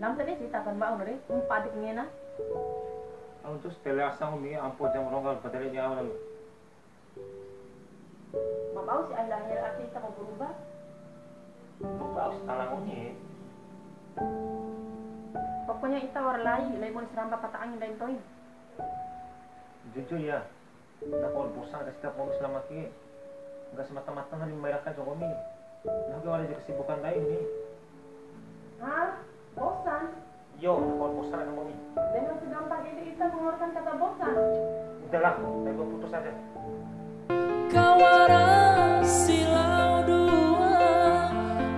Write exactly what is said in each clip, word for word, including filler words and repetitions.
Anta de cerita kan mbak Honore, empat adik ngena. Au terus tele asa nggomi ampo jam rongga padale di awal. Ma bau si akhir-akhir ake ita mau berubah. Ma bau si tala nggomi. Pokoknya ita wara lai, lai bune saramba pata angin lain toin. Jujur ya, na kor bosan kasi ta nggomi selama ke. Enggak semata-mata na mai raka jo nggomi. Nah, ke wara kesibukan lain ni. Hah? Bosan? Yo, kalau bosan ada nggomi. Dengan segampang ini kita mengeluarkan kata bosan. Udahlah, saya buat putus aja. Kawara si lao dua,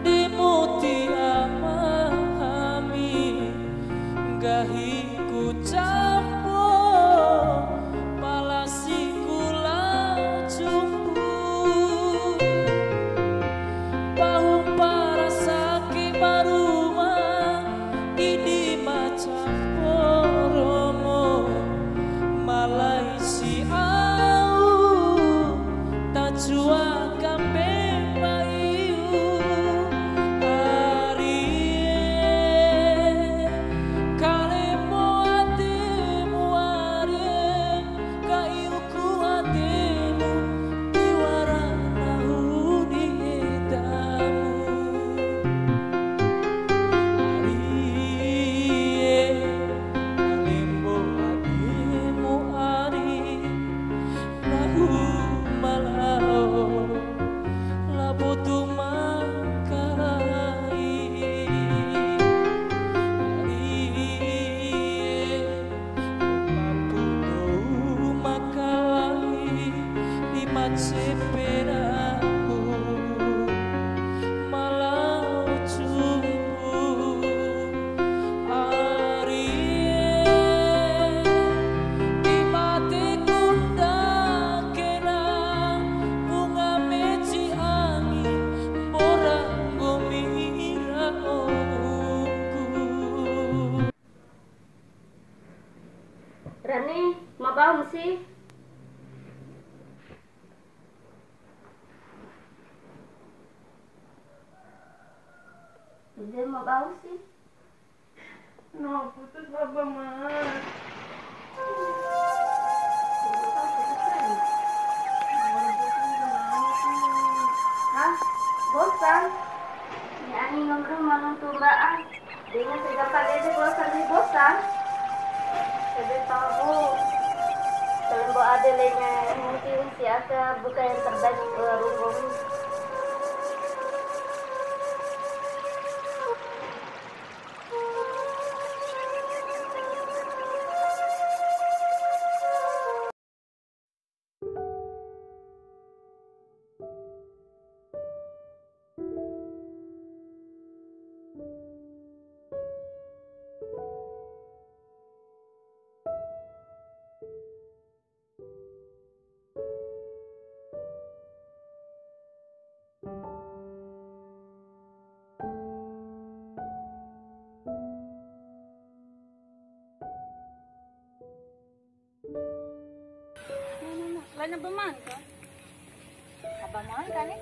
di muti ama hami, nggahi ku campo, pala si ku lao jumpu. Pahu parasaki baruma, idi macam poromo, malai si au, ta jua kambe maiu. Arie, kalembo atemu arie, kaiu ku atemu, tiwara nahu di edamu. Arie, kalembo atemu ari, nahu ma lao labo tu makalai. Arie, Mampu dou makalai di mace perahu, ma lao jumpu. Arie, di mate ku ndake na, bunga meci angi, mbora nggomi ira oku. Rani, ma bau si? Ede ma bau si? No, putus baba, Mas. Hah? Bosan? Ni ani ngomong malu tumbaan. Dengan segala dede bosan di bosan. Ede tahu. Kalembo ade lenga mungkin si aka bukan yang terbaik, eh, runggung. Laina Abah Man ka? Abah Man ka ni?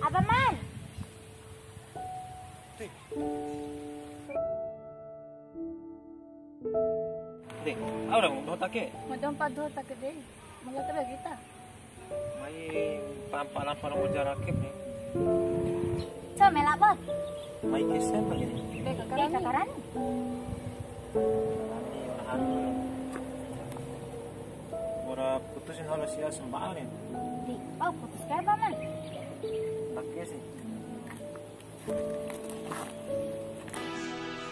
Abah Man. Dek, au ra doho ta ake? Ma doho ta ake dei. Mula tu lagi ta. Mai tampa lampa romo jarakip ni. Cau mela bot. Mai kesen lagi ni. Be kakaran. Be kakaran. Ora putusin halo sia sembaan ni. Di, oh putus kayak apa man? Pakai sih.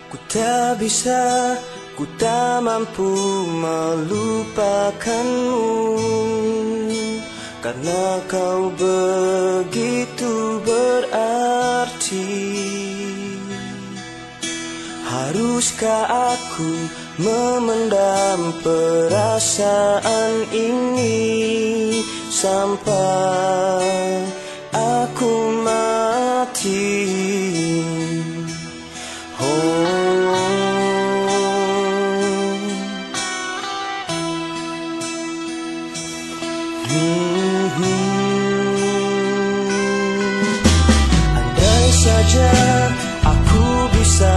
Ku tak bisa, ku tak mampu melupakanmu, karena kau begitu berarti. Haruskah aku memendam perasaan ini sampai aku mati. Oh. Hmm. Andai saja aku bisa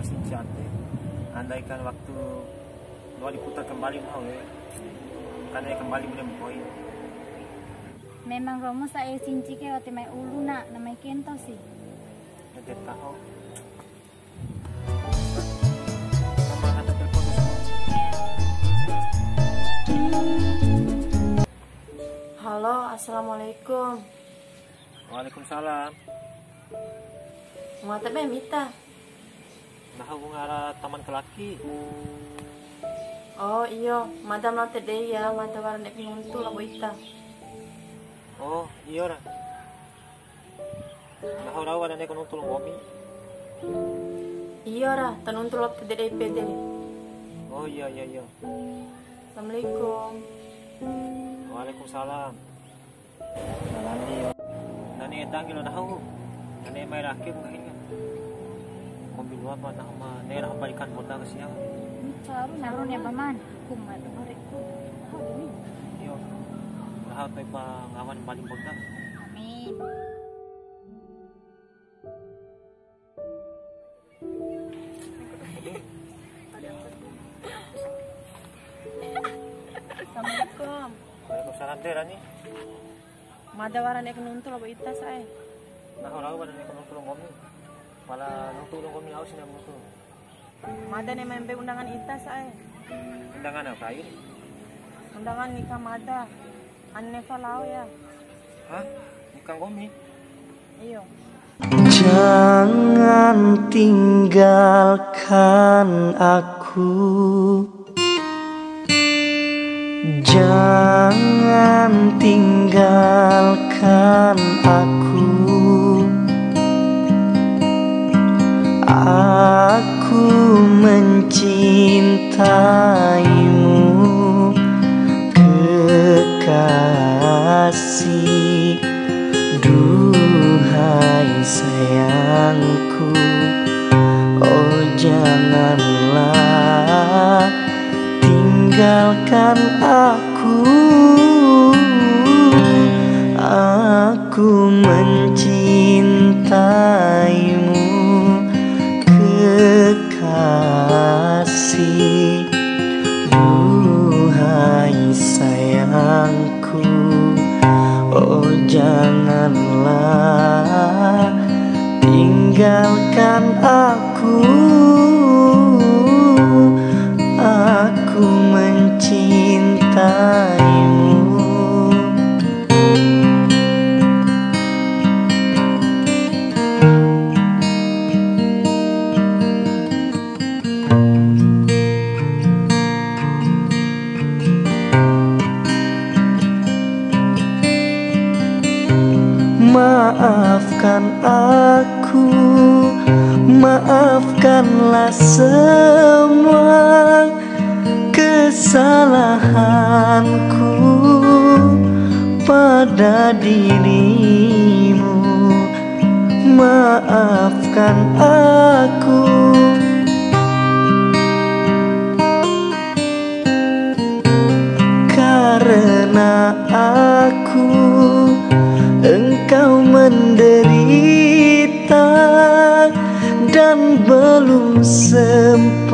Sinci ade, andaikan waktu loa diputar kembali, nahu we, kan kembali bune mpoi. Memang romo sa'e, sinci ke wati mai ulu na, na mai kento si. Ede taho. Halo, assalamualaikum. Waalaikumsalam. Ngoa ta be mita? Nahu wunga ara taman kalaki. Oh, iyo, mada ma lao ta dei ya, mada wara ne'e nuntu labo ita. Oh, iyo ra. Nahu rau wara ne'e nuntu labo nggomi. Iyo ra, ta nuntu labo ta dei pede. Oh, iyo, iyo, iyo. Assalamualaikum. Waalaikumsalam. Nani, nani edangi lo nahu. Nani mai rake ku nggahi. Kombi loa pa nahu ma ne'e ra balikan poda ke sia. Caru, caru ne paman. Kumat hari ku. Iyo. Nahu to'i pa ngawan balik poda. Amin. Assalamualaikum. Waalaikumsalam, de, Rani. Mada wara ne'e nuntu labo ita sa'e. Nahu rau wara ne'e nuntu labo nggomi. Pala nuntu labo nggomi, au si ne'e nuntu. Mada ne'e mai mbei undangan ita sa'e. Undangan au kai? Undangan nikah mada. Ane fa lao ya. Hah? Nikah nggomi? Iyo. Jangan tinggalkan aku. Jangan tinggalkan aku. Aku mencintaimu, kekasih. Duhai sayangku, oh, janganlah tinggalkan aku. Aku mencintaimu, kekasih. Duhai sayangku, oh, janganlah tinggalkan aku. Aku mencintaimu. Maafkan aku, maafkanlah semua kesalahanku pada dirimu. Maafkan aku karena aku engkau menderita dan belum sempat